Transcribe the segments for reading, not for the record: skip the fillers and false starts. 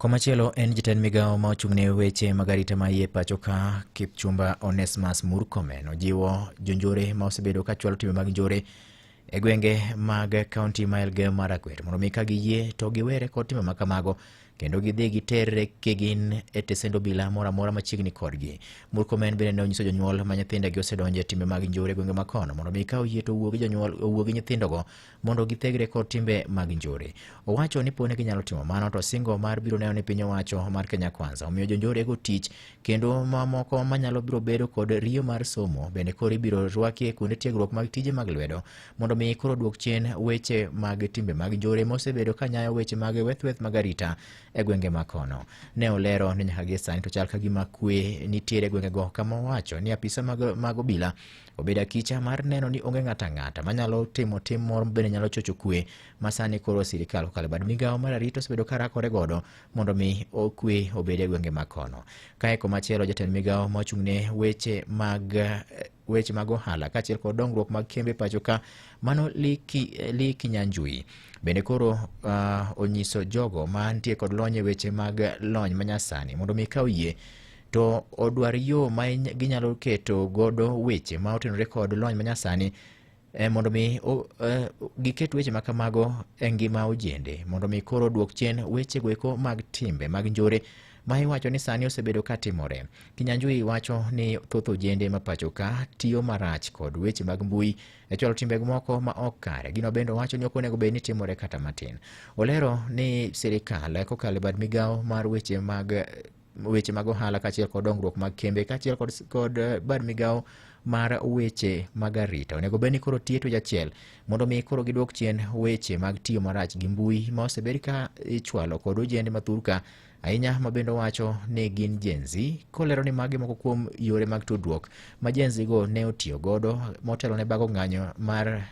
Komachielo en jatend migawo ma ochung'ne weche mag arita ma iye pacho ka Kipchumba Onesmus Murkomen ojiwo jonjore ma osebedo ka chwalo timbe mag njore e gwenge mag kaunti ma Elgeyo Marakwet mondo mi ka giyie to giwere kod timbe ma kamago kendo gidhi giterre kigin e tesend obila moro amora machiegni kodgi. Murkomen bende ne onyiso jonyuol ma nyithindegi osedonjo e timbe mag njore e gwenge ma kono mondo mi ka oyie to owuo gi jonyuol owuo gi nyithindogo mondo githegre kod timbe mag njore. Owacho ni pone ginyalo timo mano to singo mar biro neno ni piny owacho mar Kenya Kwanza omiyo jonjorego tich kendo mamoko manyalo biro bedo kod riyo mar somo bende koro ibiro rwaki e kuonde tiegruok mag tije mag lwedo mondo mi koro duok chien weche mag timbe mag njore mosebedo ka nyayo weche mag wethweth mag arita e gwenge ma kono. Ne olero ni nyaka gie sani to chal ka gima kwe nitiere e gwengego kama owacho ni apisa mag obila Obedo akicha mar neno ni onge ng'ato ang'ata manyalo timo tim moro bende nyalo chocho kwe ma sani koro sirikal kokalo e bad migawo mar arita osebedo ka rakore godo mondo mi kwe obed e gwenge ma kono. Kae komachielo jatend migawo ma ochung'ne weche mag ohala kaachiel kod dongruok mag kembe pacho ka mano Lee Kinyanjui bende koro onyiso jogo mantie kod lony e weche mag lony manyasani mondo mi ka oyie to odwar yo ma ginyalo keto godo weche ma otenore kod lony manyasani mondo mi giket weche ma kamago e ngima ojende mondo mi koro duok chien wechego eko mag timbe mag njore ma iwacho ni sani osebedo ka timore. Kinyanjui wacho ni thoth ojende ma pacho ka tiyo marach kod weche mag mbui e chwalo timbe moko ma ok kare. Gino bende owacho ni ok onego bed ni timore kata matin. Olero ni sirikal kokalo e bad migawo mar weche mag ohala kaachiel kod dongruok mag kembe kaachiel kod bad migawo mar weche mag arita onego bed ni koro tiyo e twech achiel mondo mi koro giduok chien weche mag tiyo marach gi mbui ma osebed ka ichwalo kod ojende ma thurka ahinya ma bende owacho ni gin Gen Z kolero ni magi moko kuom yore mag tudruok ma Gen Z go ne otiyo godo motelo ne bago ng'anyo mar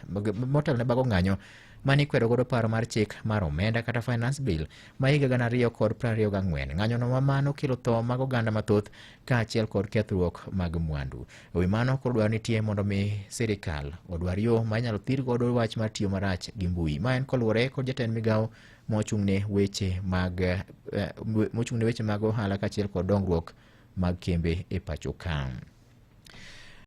motelo ne bago ng'anyo mane ikwedo godo paro mar chik mar omenda kata finance bill ma higa 2024. Ng'anyono ma mano kelo tho mag oganda mathoth kaachiel kod kethruok mag mwandu. E wi mano koro dwaro nitie mondo mi sirikal odwar yo ma inyalo thir godo wach mar tiyo marach gi mbui. Ma en koluwore kod jatend migawo mochung'ne weche mag mochung'ne weche mag ohala kaachiel kod dongruok mag kembe e pacho ka.